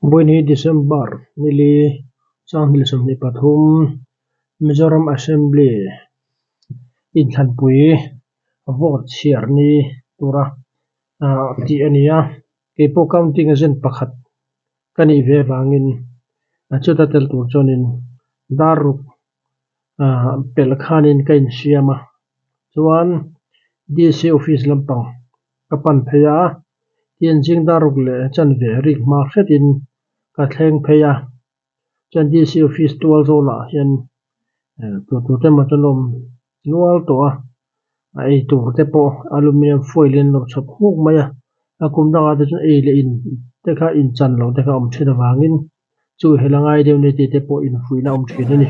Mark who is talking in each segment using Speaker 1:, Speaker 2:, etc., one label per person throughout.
Speaker 1: Vawiin hi December nili sanghnih 23 Mizoram Assembly inthlanpui vote chhiar ni tura ah tih a ni a, keipawh counting agent pakhat ka nih ve avangin chuta tel tur chuanin dar ruk ah pelh khanin ka insiam a chuan D_C office lampang ka pan phei a tin zing dar ruk leh chanve rik hma hretin ka thleng phei a chuan D_C office tual zawlah hian tur tur te emaw chu an awm nual tawh a a ei tur te pawh aluminium foil in an lo chhawp nghuk mai a a kum dangah te chuan ei leh in te kha in chan loh te kha a awm thin avangin chu hel a ngai deuh ni tih te pawh infuihna a awm thin a ni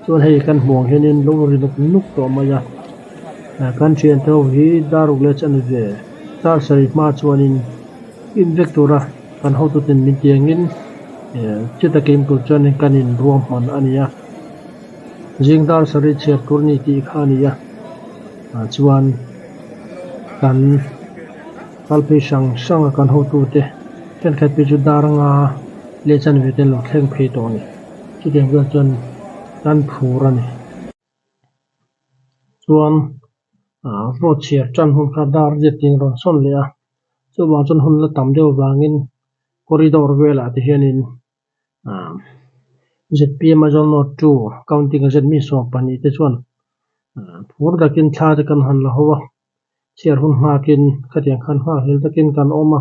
Speaker 1: chuan hei kan hmuh ang hianin lo ri nuk nuk tawh mai a kan thian te ho hi dar ruk leh chanve dar sarih hma chuanin in vek tura kan hotuten min ti angin chuta kim tur chuanin kan inruahman a ni a zing dar sarih chhiar tur a ni tih kha a ni a ah chuan kan kal phei hrang hrang a kan hotute thenkhat phei chu dar anga leh chanve te an lo thleng phei tawh a ni chutiang vel chuan kan phur a ni. Chuan ah vote chhiar tan hun kha dar riat tiin a rawn sawn leh a chuvang chuan hun la tam deuh avangin corridor velah te hianin ah Z_P_M Aizawl North two counting a zet mi 12 te chuan ah phur takin thla te kan han la ho a chhiar hun nghakin khatiang khan nghakhlel takin kan awm a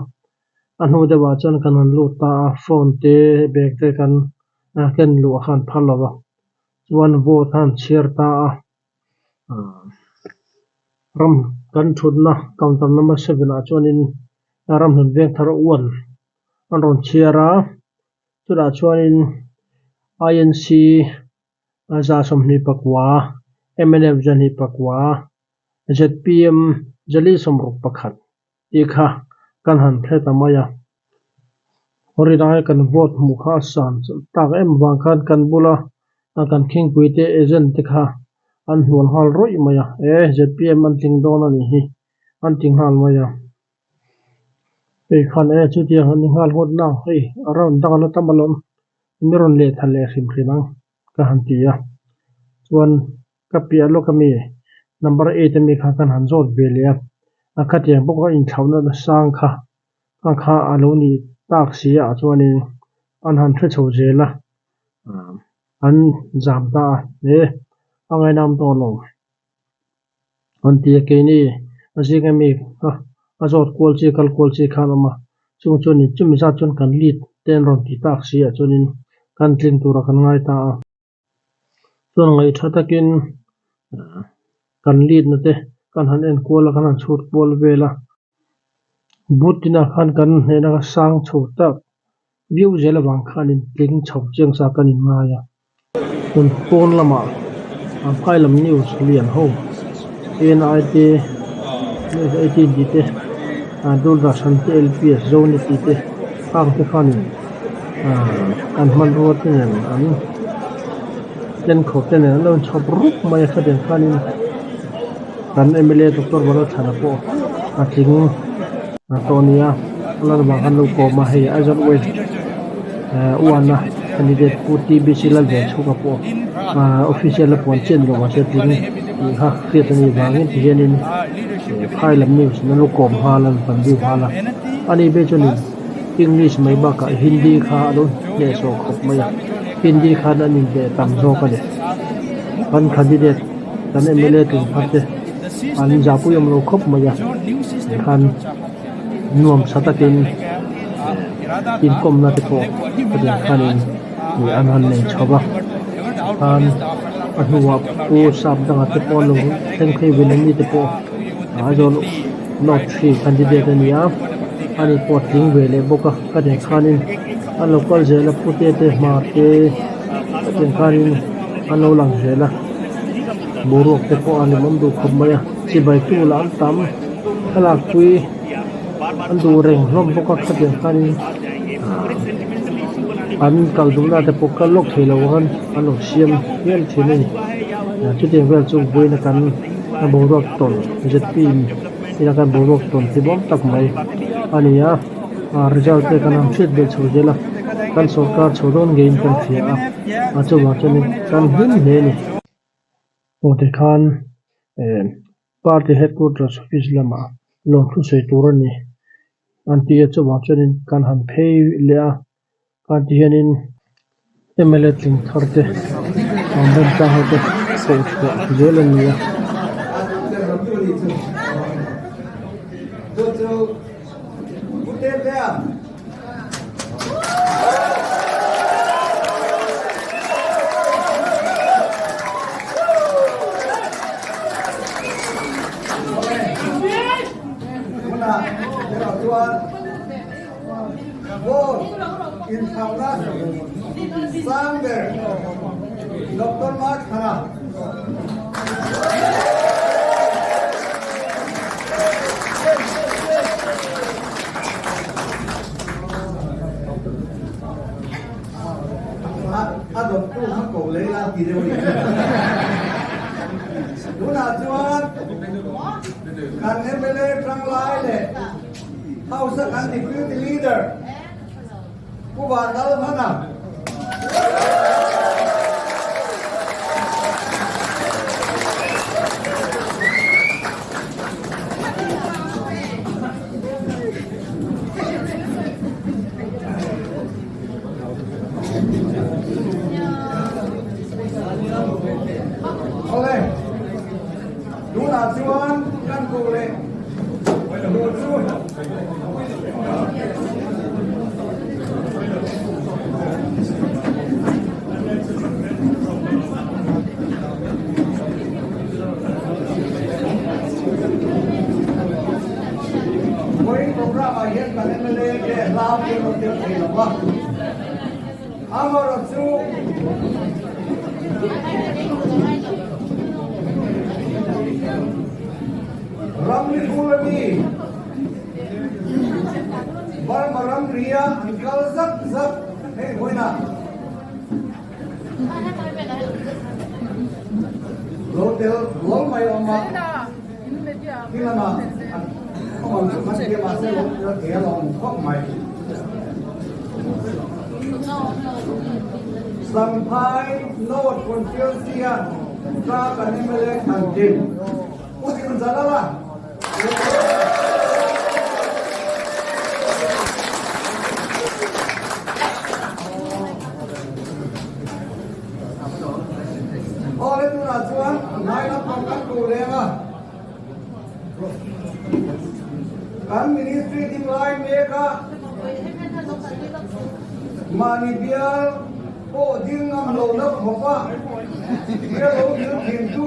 Speaker 1: a hnu deuhah chuan kan han lut ta a phone te bag te kan ken luh a khan phal lo va chuan vote a han chhiar ta a ah ram kan thutna counter number 7 ah chuanin ramhlun veng thar 1 an rawn chhiar a chutah chuanin I_N_C 124 M_N_F 209 Z_P_M 461 tih kha kan han hre ta mai a rinai kan vote hmuh kha a san tak em vang khan kan bula kan khingpui te agent te kha an hnual nghal rawih mai a e Z_P_M an tling dawn a nih hi an ti nghal mai a hei khan e chutiang an ni nghal ngawt nang hei a round dang a la tam alawm mi rawn leh tha leh hrim hrim ang ka han ti a chuan ka piah lawk ami number 8 ami kha kan han zawt ve leh a a khatiang bawk a inthlauhna nasang kha a kha a lo nih tak si ah chuanin an han hre chho zel a an zam ta a e a ngainam tawh lo an ti a keini a zing ami kha a zawt kual chi kal kual chi khan a awm a chung chuanin chumi zat chuan kan lead te an rawn ti tak si ah chuanin kan tling tura kan ngai ta a. Chuan ngaih tha takin kan lead na te kan han en kual a kan han chhut kual vel a boot inah khan kan hnehna kha sang chho tak viau zel avang khanin tling chho chiang sa kan in ngai a. Tun pawn lamah a phai lam news lian ho A_N_I te news 18 tih te Doordarshan te L_P_S Zone tih te khang te khanin ahh an hmanrua te nen an ken khawp te nen an lo inchhawp rup mai a khatiang khanin kan M_L_A Doctor Balathana pawh a tling tawh a ni a a lan vang khan lo kawm a hei Aizawl West ahh 1 a candidate Pu T_B_C Lalvenchhuka pawh ahh official a puan chian loh mahse tling tih kha hriat a nih vangin tihianin phai lam news in an lo kawm nghal a an pan deuh nghal a ani ber chuanin English mai bakah Hindi kha a lo hnehsawh khawp mai a Hindi khan an inbeh tam zawk a ni kan candidate kan M_L_A tum kha te an zahpui awm lo khawp mai a tikhan nuam tha takin inkawmna te pawh khatiang khanin ih an han nei chho va khan a hnuah pu sap dangah te pawh an lo thleng phei ve leh mi te pawh Aizawl North 3 candidate a ni a ani pawh a tling ve leh bawk a khatiang khanin an lo kal zel a pute te hma te khatiang khanin an lo lang zel a boruak te pawh a limawm duh khawp mai a chibai tu lah an tam thlalak pui an duh reng hlawm bawk a khatiang khanin an kal duhna te pawh kal lawk thei lo khan an lo siam hial thin a ni chutiang vel chu vawiin kan boruak tawn Z_P in ila kan boruak tawn ti bawm tak mai a ni a. ah result te kan han hriat belh chho zel a kan sawrkar chho dawn ngeiin kan hria a a chuvang chuanin kan hlim hle a ni. Aw tikhan eh party headquarters office lamah lawmthu sawi tur a ni an ti a chuvang chuanin kan han phei leh a. Kha ti hianin mla tling thar te an rawn tlang ho te koh chhuah zel a ni a.
Speaker 2: Vote inthlauhna sang ber Doctor Mark Thana. A dawttu kha ko lei la ti deuh a ni. Tunah chuan kan mla tanglai leh House a kan Deputy Leader Pu Vanlalhmana. Awle, tunah chuan kan koh leh tur chu Vawiin programme ah hian kan mla te hla pawh rawn tel thei lo va, amaherawhchu Ramri bul a ni. Burma ramria an kal zak zak hei vawiinah lo tel rual mai awm a, khi lamah an awm ang chu khan tia mahse lo tel thei a lo awm khawp mai. Samphai North Constituency-a ta kan mla thlan thin. Pu Dinzalala. Aw le tunah chuan hnai lampang kan ko leng a, kan ministry ding lai mek a, mahni bial pawh ding ngam lo na khawp a, bial lo dil thin tu.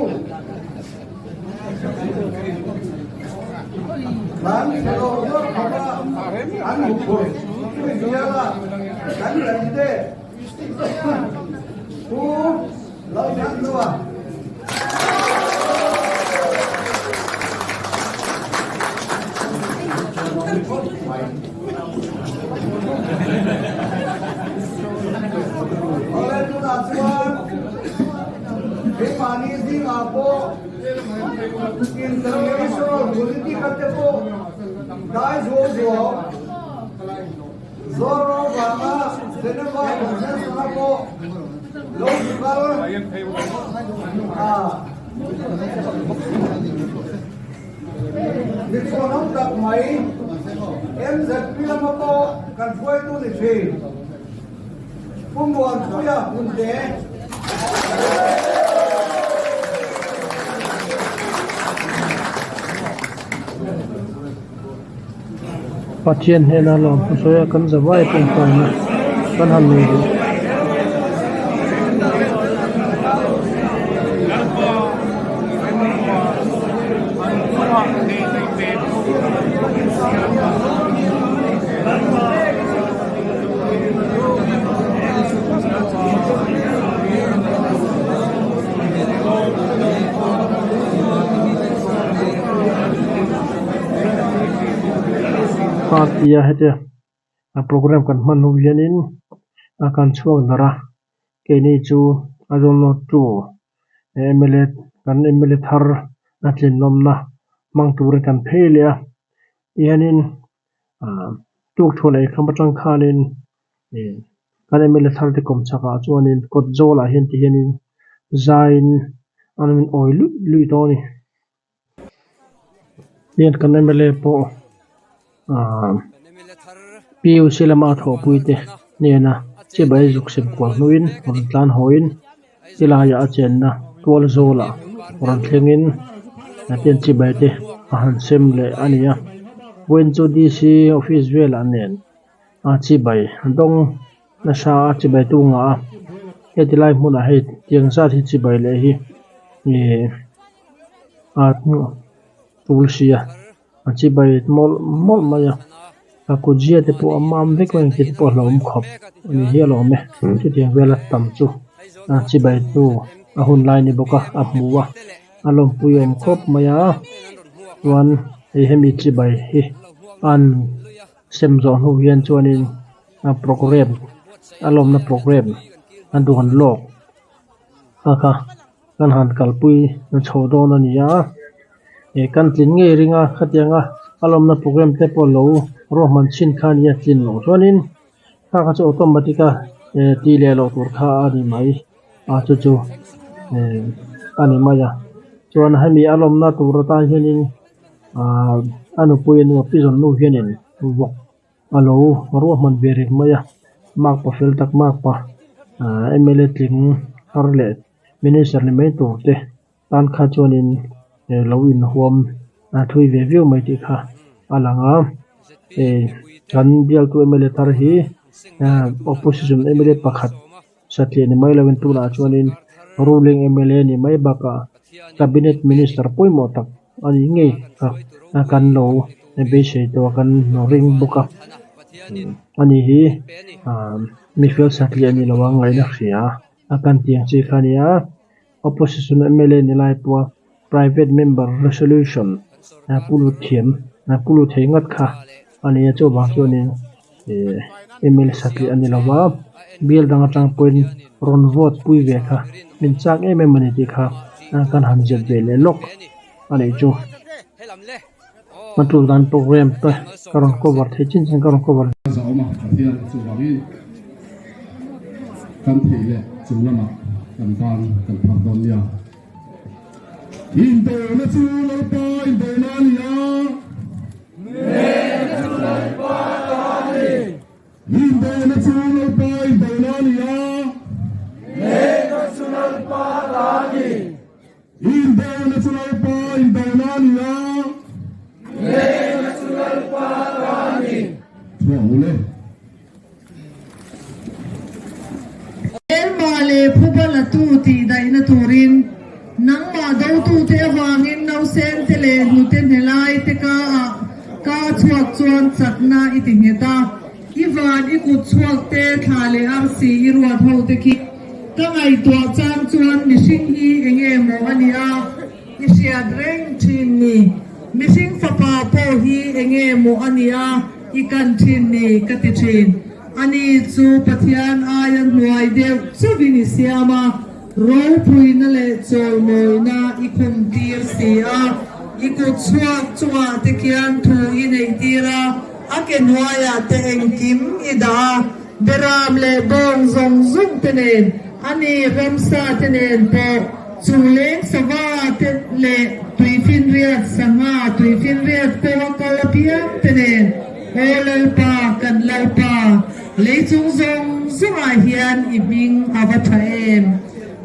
Speaker 2: Kan chhe lo zawk khawp a, an hmu phur chumi biala kan candidate Pu Lalthanhlua. Awle tunah chuan keimahni zingah pawh International political te pawh dai zuau zuau Zorro vanga Geneva Convention a pawh lo zu kal a mi chhuanawm tak mai MZP lama pawh kan hruaitu ni thin. Pu Muanpuia Hunte.
Speaker 1: Pathian hnena lawm hmusawi a kan zavai pawngpaina kan han nei duh. Party a hetia a programme kan hman hnu hianin a kan chhuak darh a keini chu a zawn nawt tu mla kan mla thar a tlinawmna hmang turin kan phei leh a tihianin. Tuk thuan ei kham atang khanin ih kan mla thar te kawm chhakah chuanin kawt zawlah hian ti hianin zaiin an in awi luih luih tawh a ni. Tihian kan mla pawh ahh PUC lama a thawhpui te hnena chibai zuk sem kual hnuin rawn tlan hawiin ti laiah a chenna tual zawlah rawn thlengin tihian chibai te a han sem leh a ni a vawiin chu D C office velah nen a chibai dawng nasa a chibai tu ngah a heti lai hmunah hei tiang zat hi chibai leh hi ihh a tul sia a chibai mawlh mawlh mai a a kut zia te pawh a mam vek mai ang tih te pawh a hlauhawm khawp a ni hial awm e chutiang vela tam chu a chibai tu a hun lai a ni bawk a a hmu a a lawmpui awm khawp mai a chuan hei hemi chibai hi an sem zawh hnu hian chuanin a programme a lawmna programme a duan lawk a kha kan han kalpui chho dawn a ni a eh kan tlin ngei ring a khatianga a lawmna programme te pawh lo ruahman chhin kha a nia tlin loh chuanin kha kha chu automatic a eh tih leh loh tur kha a ni mai a chu chu eh a ni mai a chuan hemi a lawmna tur atan hianin ahh a nupui a nu a pi zawn nu hianin vawk a lo ruahman ve reng mai a makpa fel tak makpa ahh mla tling thar leh minister ni mai tur te tan kha chuanin eh lo inhuam a thui ve viau mai tih kha a lang a eh kan bialtu mla thar hi ah opposition mla pakhat satliah ni mai lovin tunah chuanin ruling mla ni mai bakah cabinet minister pawimawh tak a nih ngei kha kan lo beisei tawh a kan ring bawk a ani hi ah mi fel satliah a ni lo a ngaihna hria a kan tih ang chi kha a ni a opposition mla ni lai pawha private member resolution pu lut thiam pu lut thei ngat kha a ni a chuvang chuanin ih mla satliah a ni lo va bial dang atang pawhin rawn vote pui ve kha min chak em em a ni tih kha kan han zep ve leh lawk a nih chu a tul dan program te ka rawn cover thei chin chin ka rawn cover.
Speaker 3: Zahawma Pathian chuvangin kan theih leh chung lamah kan ban kan phar dawn nia. Indona chu Lalpa indona a ni a.
Speaker 4: Nena chu Lalpa ta a ni.
Speaker 3: Indona chu Lalpa indona a ni a.
Speaker 4: Nena chu Lalpa ta a ni.
Speaker 3: Indona chu Lalpa indona a ni a.
Speaker 4: Nena chu Lalpa ta a ni.
Speaker 3: Thuah ule.
Speaker 5: Hmelma leh phuba latu tih daihna turin nangmah dotute avangin nausente leh hnute hnelai te ka ah ka chhuak chuan chakna i ti nghet a, i van i kut chhuak te thla leh arsi i ruat ho te khi ka ngaihtuah chang chuan mihring hi enge maw a nia i hriat reng thin ni, mihring fapa pawh hi enge maw a nia i kan thin ni ka ti thin. Ani chu Pathian aia hnuai deuh chauhin i siam a, ropuina leh chawlmawina i khumtir si a. I kut chhuak chungah te khian thu i neihtir a, a ke hnuaiah te engkim i dah a, beram leh bawng zawng zawng te nen, ani ramsa te nen pawh, chungleng sava te leh tuifinriat sangha tuifinriat pawha kal apiang te nen. Aw Lalpa, kan Lalpa, lei chung zawng zawngah hian i hming a va tha em?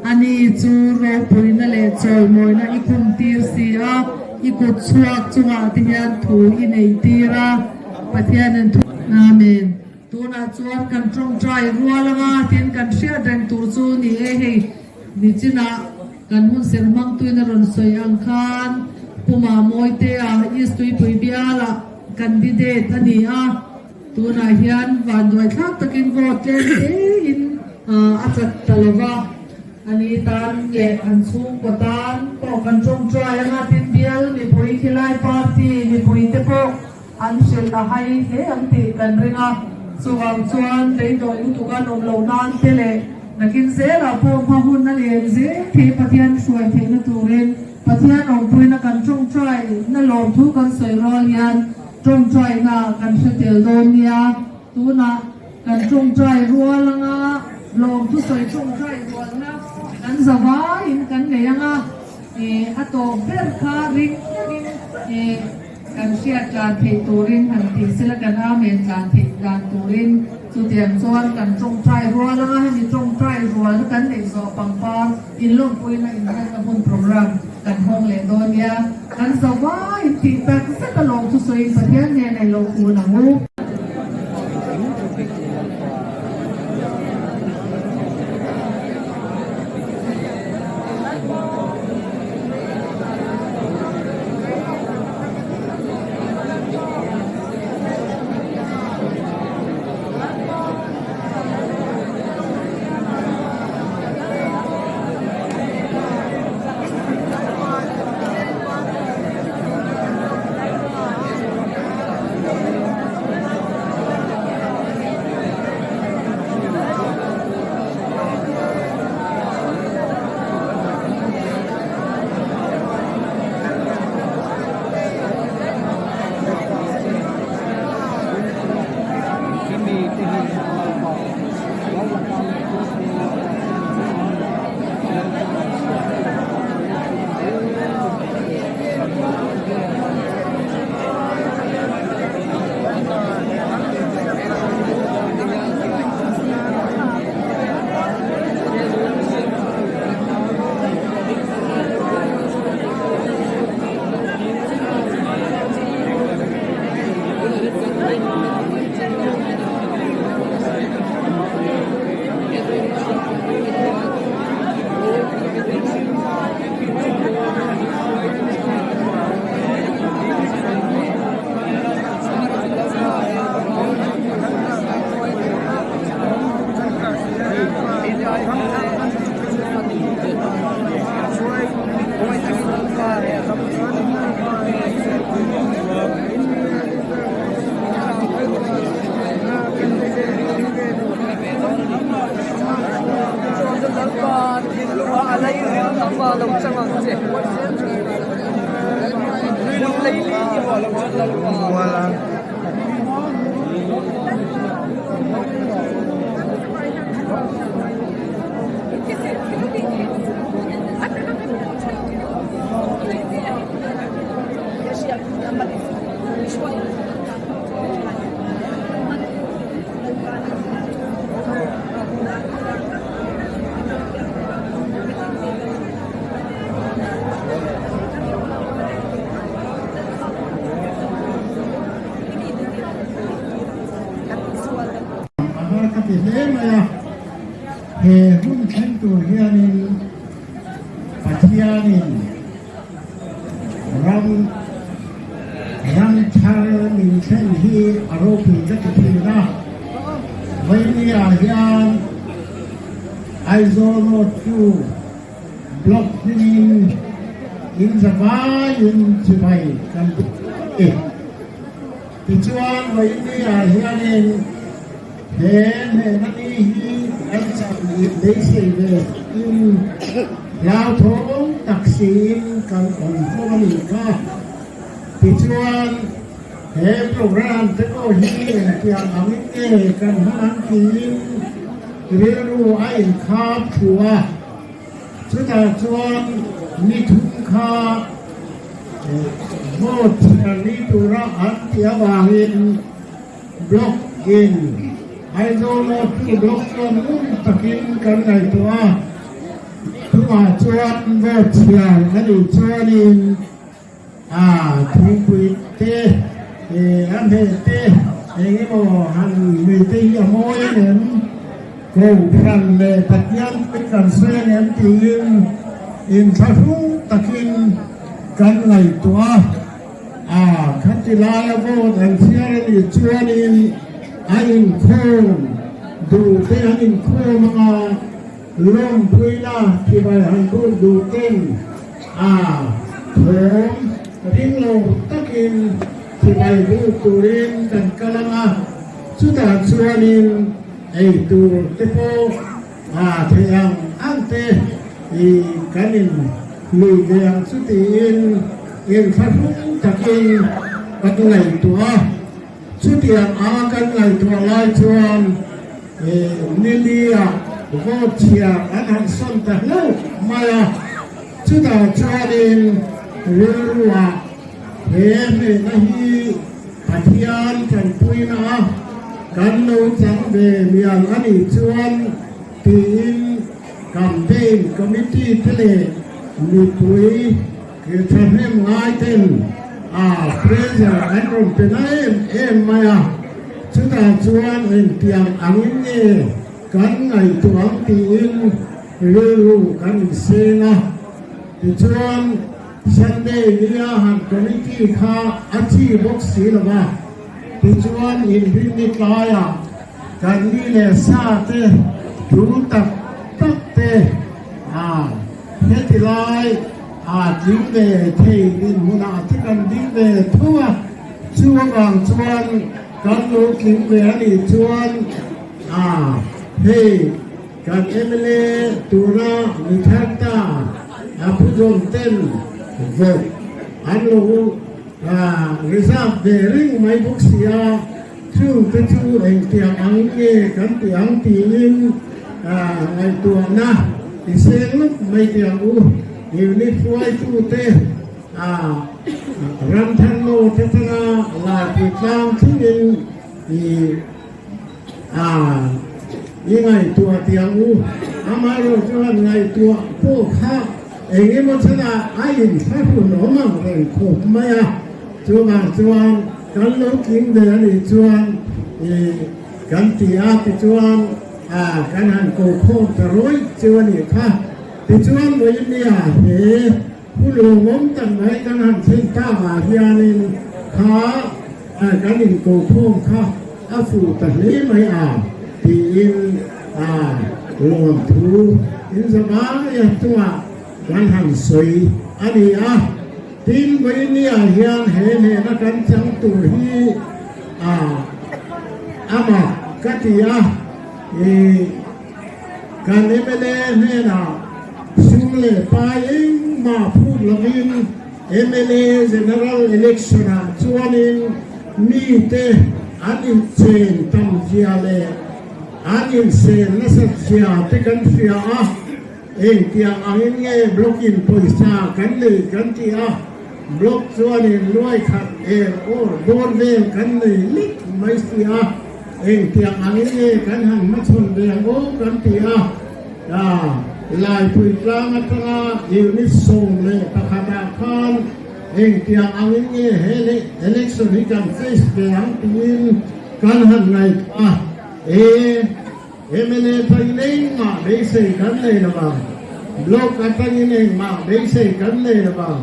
Speaker 5: Ani chu ropuina leh chawimawina i khumtir si a, i kut chhuak chungah te hian thu i neihtir a, Pathianin thu. Amen. Tunah chuan kan tawngtai rual anga tin kan hriat reng tur chu ni e hei nichinah kan hun ser hmangtuin a rawn sawi ang khan Puma Mawitea East Tuipui bialah candidate a ni a, tunah hian vanduai thlak takin vote tlem tein a chat ta lo va, ani tan leh an chhungkaw tan pawh kan tawngtai anga tin bial mipui khilai party mipuite pawh An hrilh a hai hle ang tih kan ring a, chuvang chuan beidawng lutuk an awm loh nan te leh nakin zelah pawh hma hun a lem zel thei Pathian hruai theihna turin Pathian awmpuina kan tawngtai na lawmthu kan sawi rual hian Ṭawngṭaina kan hre tel dawn nia. Tunah kan ṭawngṭai rual anga lawm thusawi ṭawngṭai rualna kan za vaiin kan nei anga a tawp ber kha ring takin kan hriat tlan theih turin han tih sela kan amen tlan theih dan turin chutiang chuan kan ṭawngṭai rual anga hemi ṭawngṭai rualna kan neih zawh pangpar inlawmpuina inhlanna hun program kan hawng leh dawn nia. Kan za vaiin tih tak zet a lawm thusawiin Pathian hnenah i lo kun ang u.
Speaker 3: A har ka ti hle mai a, he hun thleng tur hianin Pathianin ram ram thar min thlen hi a ropui ka ti thin a, Vawinia hian Aizawl Road chu Block hmingin in zavaiin chibai kan buk a ni. Tichuan Vawinia hianin he hnehna ni hi kan chak leh beisei ve in hlauthawng tak siin kan awm hlawm a nih kha. Tichuan he program te pawh hi engtiang angin nge kan hman ang tiin rilru a inkhap thu a, chutah chuan ni thum kha vote chhiar ni tura an tih avangin Block in Aizawl North chu block chuan ngun takin kan ngaihtuah a, chungah chuan vote chhiar a nih chuanin a thingpui te a hmeh te eng emaw han lui te hi a mawi ang em, Kohhran leh Pathian te kan sawi ang em tiin inthlahrung takin kan ngaihtuah a. A khati laia vote an chhiar a nih chuanin a inkhawm duh te an inkhawm anga lawmpuina chibai han buk duh ten a thawm ring lo takin chibai buk turin kan kal anga chutah chuanin ei tur te pawh a theih ang ang te i kan in hlui ve ang chu tiin inthlahrung takin. Kan ngaihtuah a, chutiang a kan ngaihtuah lai chuan Nili-ah vote chhiar an han sawn ta hlauh mai a, chutah chuanin rilruah he hnehna hi Pathian tanpuina a kan lo chang ve mial a nih chuan tiin campaign committee te leh mipui He thahnem ngai ten a pressure an rawn pe na em em mai a, chutah chuan engtiang angin nge kan ngaihtuah ang tiin rilru kan inseng a. Tichuan Sunday nia han committee kha a chi bawk si lo va, tichuan inrinni tlaiah kan ni leh sa te tul tak tak te a Heti lai a tling ve thei dinhmunah te kan ding ve tho a, chu avang chuan kan lo tling ve a nih chuan a hei kan mla tuna mi thar ta a phuzawn ten vote an lo reserve ve reng mai bawk si a, chungte chu engtiang ang nge kan tih ang tiin Ngaihtuahna i seng lawk mai teh ang u. Unit hruaitute ram thar lo te tanga Laipui tlang thlengin i i ngaihtuah teh ang u. Amaherawh chuan ngaihtuah pawh kha eng emaw chhanah a inthlahrun awm ang reng khawp mai a. Chuvang chuan kan lo tling ve a nih chuan i Kan ti a, tichuan kan han ko khawm ta rawih chu a nih kha. Tichuan Moimia he hun lawmawm tak mai kan han thlen tak ah hianin kha kan inko khawm kha a fuh ta hle mai a tiin lawmthu in zavai chungah kan han sawi a ni a. Tin, Moimia hian he hnena kan chang tur hi A, amah ka ti a, i kan mla hnenah sum leh pai engmah phut lovin mla General Election ah chuanin mite an inchen tam zia leh an insen nasat zia te kan hria a, Engtiang angin nge block in pawisa kan nei kan ti a, block chuanin nuai khat er awr bawr vel kan nei lek mai si a, engtiang angin nge kan han hmachhawn ve ang aw kan ti a, Laipui tlang atanga unit 11 ah khan engtiang angin nge he election hi kan face ve ang tiin kan han ngaihtuah a, e. Mla pawhin engmah beisei kan nei lo vang, Block atangin engmah beisei kan nei lo vang,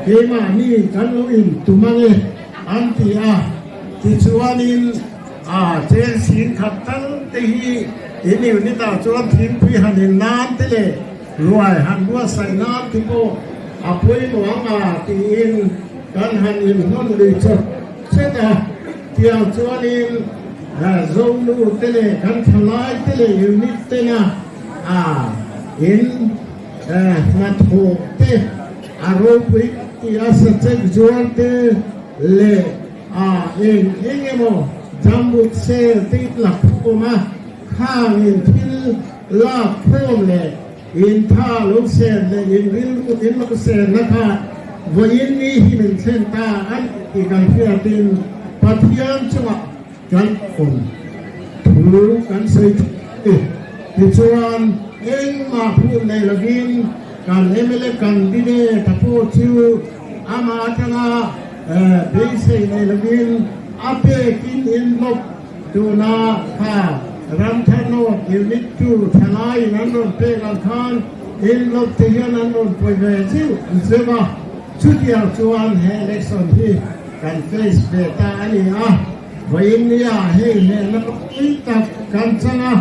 Speaker 3: keimahni kan lo intum ange an ti a, tichuanin a chen sin khat tal te hi in unit ah chuan thingpui han in nan te leh ruai han buatsaih nan te pawh a pawimawh ang a tiin kan han inhnawn lui chawt chawt a. Tiang chuanin Zonu te leh kan thalai te leh unit tena in hnathawh te a ropui ti a sachek zuar te leh eng eng emaw jambut sel te in la khawm a, khang in thil lak khawm leh in tha lo sen leh in rilru in lo senna kha vawiin ni hi min thlen ta a ni tih kan hriatin Pathian chungah kan awm thu kan sawi thei a ni. Tichuan, engmah phut nei lovin kan mla candidate a pawh chu amah atanga beisei nei lovin a pekin envelope Tuna kha Ramthar North Unit 2 thalaiin an rawn pek ang khan envelope te hian an rawn pawi ve zeuh zeuh a, chutiang chuan he election hi kan face ve ta a ni a, vawiin nia hei hnehna ropui tak kan chang a,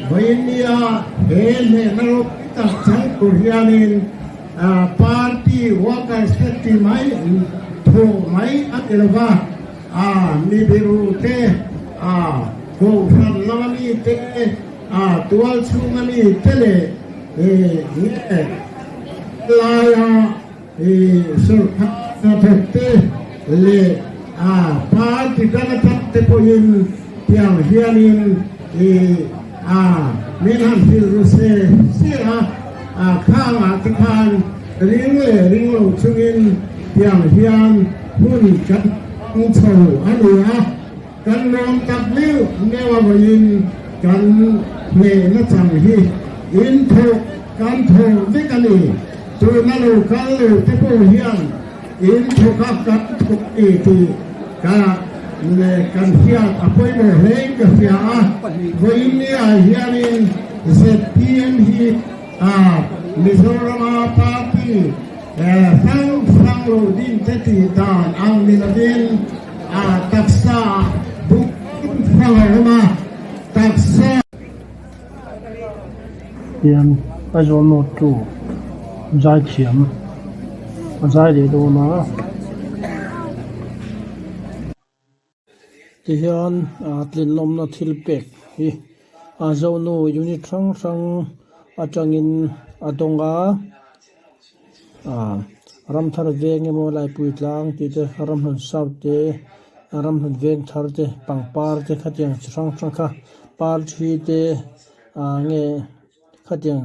Speaker 3: vawiin nia he hnehna ropui tak chang tur hianin party workers te ti mai thawh mai a ti lo va. A mi biru te, a kohhran lama mi te, a tual chhunga mi te leh nge laia sorkar hnathawk te. leh a party dang atang te pawhin tiang hianin i a min han hrilh ru se se a, a khangah te khan ring leh ring lo chungin tiang hian hun kan hmang chho a ni a. Kan lawm tak meuh meuh a vawiin kan hnehna chang hi in thawh kan thawh vek a ni. Tuna lo kal lo te pawh hian in thawk a kan thawk ni tih ka leh kan hriat a pawimawh hlein ka hria a. Vawiin ni ah hianin zpm hi a Mizorama party hrang hrang lo din te tih dan ang ni lovin, A taksa buk hrang a awm a, taksa.
Speaker 1: Hian Aizawl North chu zaithiam a zai leh dawn a. Tihian tlinlawmna thil pek hi a Zonu unit hrang hrang atangin a dawng a. Ramthar veng emaw Laipui tlang tih te Ramhlun South te Ramhlun veng thar te pangpar te khatiang chi hrang hrang kha par thi te ah nge khatiang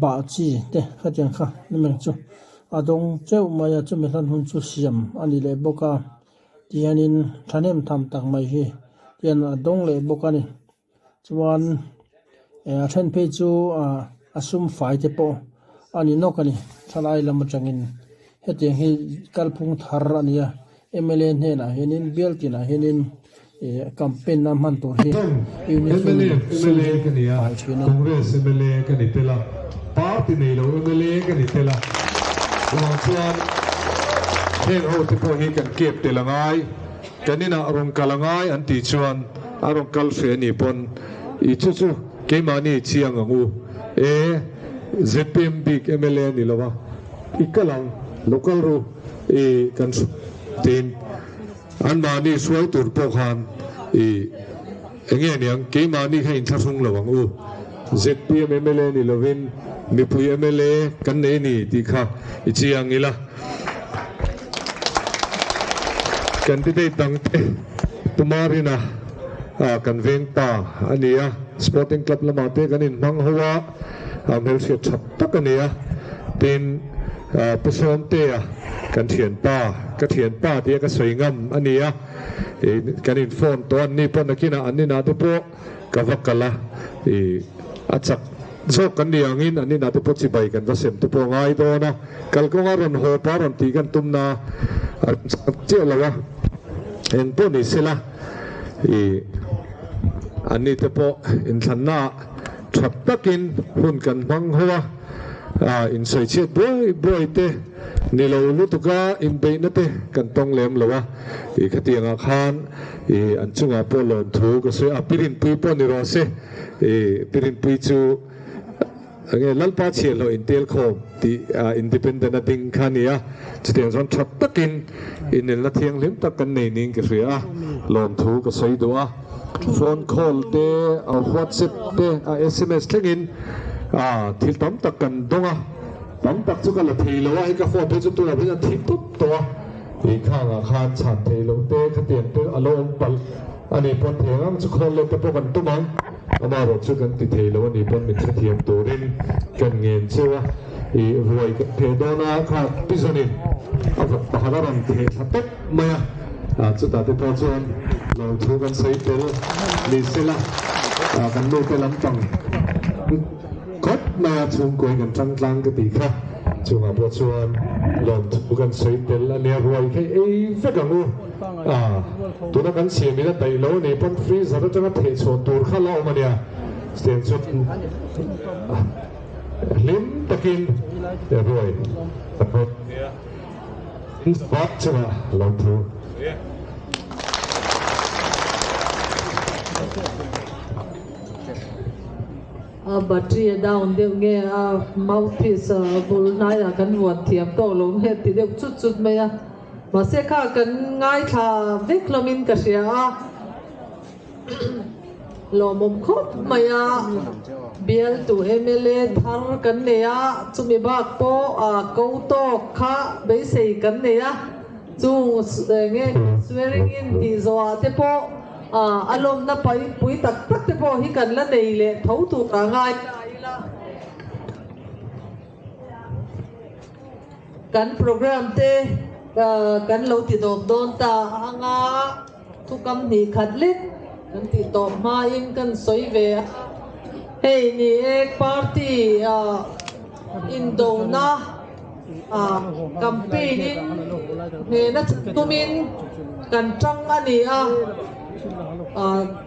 Speaker 1: bah chi te khatiang kha ni mai chu a dawng teuh mai a chumi hlan hun chu siam a ni leh bawk a tihianin thahnem tham tak mai hi tihian a dawng leh bawk a ni. Chuan eh a then phei chu ah a sum fai te pawh a ni nawk a ni thalai lam atangin hetiang hi kalphung thar a ni a mla hnenah hianin bial tinah hianin ih campaign na hman tur hi uniform
Speaker 6: mnf
Speaker 1: sum
Speaker 6: mla
Speaker 1: hi
Speaker 6: ka ni a
Speaker 1: pai thin a.
Speaker 6: Congress mla ka ni tel a party nei lo mla ka ni tel a chuvang chuan heng ho te pawh hi kan kep tel a ngai. Kan inah rawn kal a ngai an tih chuan a rawn kal hreh a nih pawn i chu chu keimahni chiang ang u e, zpm bik mla ni lo a, i kal ang, lo kal ru i kan tiin anmahni hruai tur pawh khan i enge niang keimahni kha inthlahrung lo ang u, zpm mla ni lovin mipui mla kan nei a ni tih kha i chiang ila. Candidate dangte Tumarina kan veng pa a ni a, Sporting Club lamah te kan inhmang ho a, hmelhriat tha tak a ni a. Tin, Pu Sawmtea kan thianpa, ka thianpa tia ka sawi ngam a ni a, kan in phone tawh a, anni pawh nakinah an inah te pawh ka va kal a, a chak Zawk kan ni angin an inah te pawh chibai kan va sem te pawh a ngai dawn a, kalkawnga rawn haw pa rawn tih kan tum na a rawn chak chiah lo a, eng pawh ni sela ih anni te pawh inthlanna ah tha takin hun kan hmang ho a, ah insawi chhiat buai buai te ni lo lutuk a inbeihna te kan tawng lem lo a, ih khatiang ah khan ih an chungah pawh lawmthu ka sawi a, pirinpui pawh ni rawh se. I Pirinpui chu enge Lalpa chhiahhlawh intel khawm tih independent a ding kha a ni a, chutiang chuan tha takin inelna thianghlim tak kan nei niin ka hria a, lawmthu ka sawi duh a. Phone call te, WhatsApp te, sms thlengin thil tam tak kan dawng a, tam tak chu ka la thei lo a, hei ka phone phei chu tunah phei chuan a thi tawp tawh a, i khangah khan chhan thei loh te khatiang te a lo awm palh. A ni pawn thei ang chu khawl let te pawh kan tum ang, amaherawh chu kan ti thei lo a ni pawn min hrethiam turin kan ngen cheu a, i ruai kan theh dawn a kha prison in a vawk pakhat a rawn theh thla tawp mai a, chutah te pawh chuan lo thu kan sawi tel ni sela kan nu te lampang khawp mai a, chhungkawi kan tang tlang ka tih kha chungah pawh chuan lawmthu kan sawi tel a nia, ruai kha i ei vek ang u. A, tuna kan siam in a daih lo a nih pawn freezer atanga theh chhuah tur kha la awm a nia, chutiang chuan hlim takin ruai kan hawt nia, vak chungah lo thu.
Speaker 5: A battery a down deuh nge a mouthpiece bul hnaiah kan vuan thiam tawk lo nge ti deuh chut chut mai a. Mahse kha kan ngaithla vek hlawmin ka hria a, lawmawm khawp mai a, bialtu mla thar kan nei a, chumi bak pawh a ko tawk kha beisei kan nei a. Chung enge swearing in tih zawhah te pawh a lawmna pui tak tak te pawh hi kan la nei leh tho tur a ngai ta ila. Kan program te kan lo ti dawp dawn ta anga thukam hnih khat lek kan tih tawp hmain kan sawi ve a. Hei ni e party indona campaign in hnehna tumin kan tang a ni a,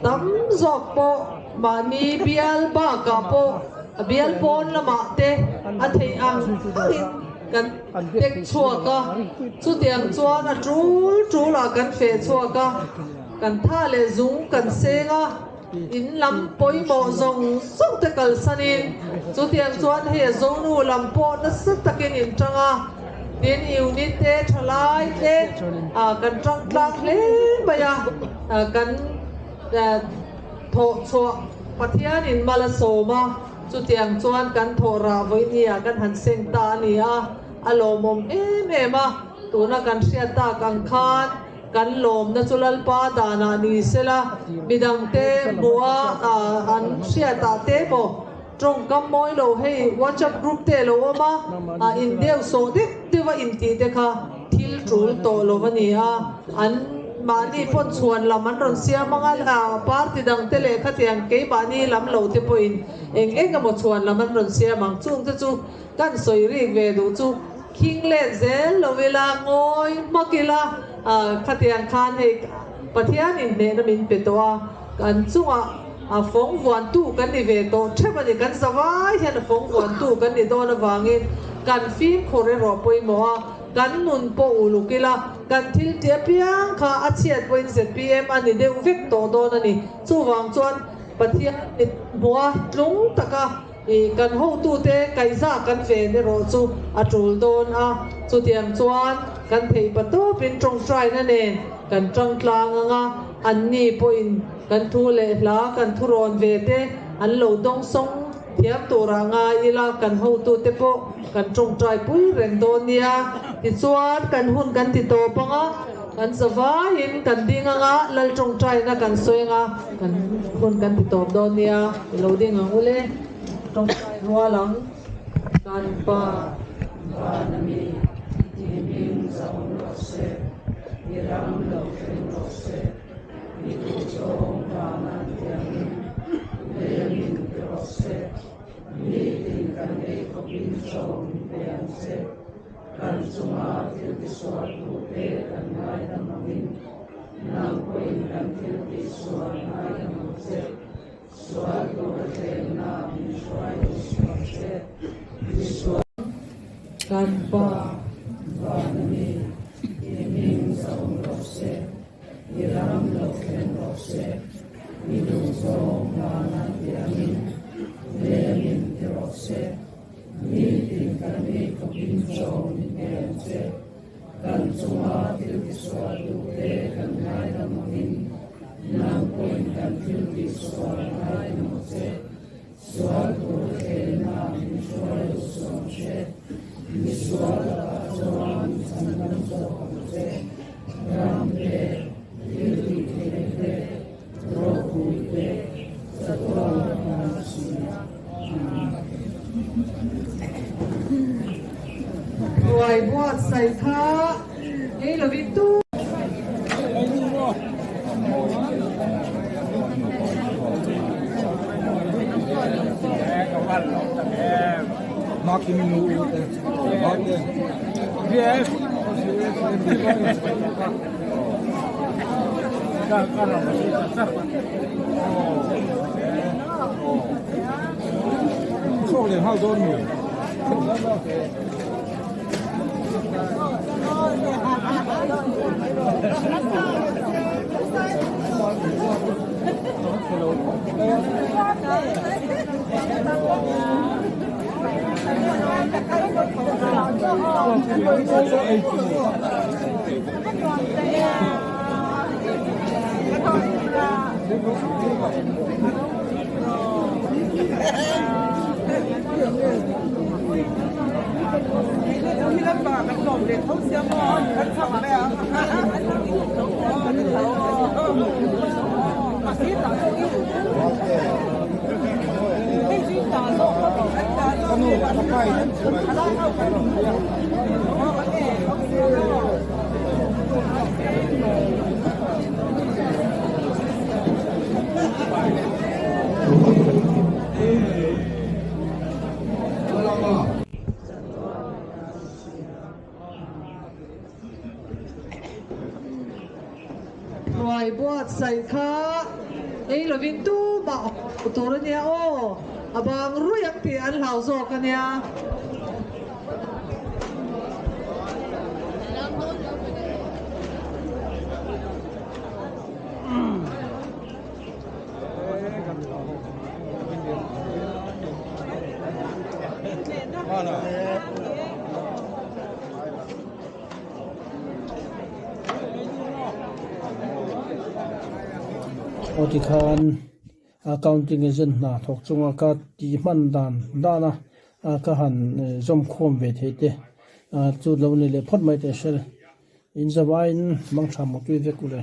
Speaker 5: tam zawk pawh mahni bial bakah pawh a bial pawn lamah te a theih ang angin kan tek chhuak a, chutiang chuan a tul tulah kan feh chhuak a, kan tha leh zung kan seng a. In lam pawimawh zawng zawng te kalsanin chutiang chuan hei a Zonu lam pawh nasa takin in tang a, tin unit te thalai te kan tang tlang hle mai a, kan thawh chhuah Pathianin mal a sawm a, chutiang chuan kan thawh rah vawiin ah kan han seng ta a ni a, a lawmawm em em a, tuna kan hriat tak ang khan. Kan lawmna chu Lalpa danah ni sela, midangte hmuha an hriatah te maw tawngkam mawi lo hei WhatsApp group te lo awm a, in deuh sawh deuh deuha intih te kha thil tul tawh lo a ni a, an mahni pawn chhuan lam an rawn siam ang a, party dangte leh khatiang keimahni lam lo te pawhin eng eng emaw chhuan lam an rawn siam ang, chungte chu kan sawi rik ve duh chu. Khing let zel lo ila, ngawi hmak ila, khatiang khan hei Pathian inhnehna min pe tawh a, kan chungah a fawng vuantu kan ni ve tawh theuh a ni, kan zavai hian a fawng vuantu kan ni dawn avangin kan fimkhur erawh pawimawh a, kan nun pawh uluk ila, kan thil ti apiang kha a chhiat pawhin zpm a ni deuh vek tawh dawn a ni. Chuvang chuan Pathian mit hmuha tlung taka I kan hotute kaihza kan ven erawh chu a tul dawn a, chutiang chuan kan theih patawpin tawngtaina nen kan tang tlang ang a, anni pawhin kan thu leh hla kan thurawn ve te an lo dawng sawng thiam turah ngai ila kan hotute pawh kan tawngtai pui reng dawn nia. Tichuan kan hun kan ti tawp ang a, kan zavaiin kan ding ang a, Lal tawngtaina kan sawi ang a, kan hun kan ti tawp dawn nia. I lo ding ang ule, tawngtai rual ang kan pa.
Speaker 4: Van a mi, i hming zahawm rawh se, i ram lo thleng rawh se, i duhzawng vana tiangin lei a min ti rawh se, nitin kan ei khawpin chaw min pe ang che, kan chunga thil tisual tute kan ngaidam angin, nang pawhin kan thil tihsual ngaidam ang che.
Speaker 5: Kan pa.
Speaker 4: Kan chunga thil tisual duhte kan ngaidam angin, nang pawhin kan thil tihsual ngaidam ang che. Sual tur thlehna min hruai lo suh ang che. Mi sual lakah chuan chhandam zawk ang che. Ram te, thil tihtheih te, ropui te, chatuan atan a si a. Amen.
Speaker 5: Ruai buatsaih kha ei lovin tu. Ruai buatsaih kha ei lovin tumah haw tur a nia aw, a bang ruih ang tih an hlau zawk a nia.
Speaker 1: Aw tikhan accounting agent hna thawk chunga ka ti hman dan dan a ka han zawm khawm ve thei te chu lo ni leh phawt mai teh hre in zavaiin mangtha mawtui vek u le.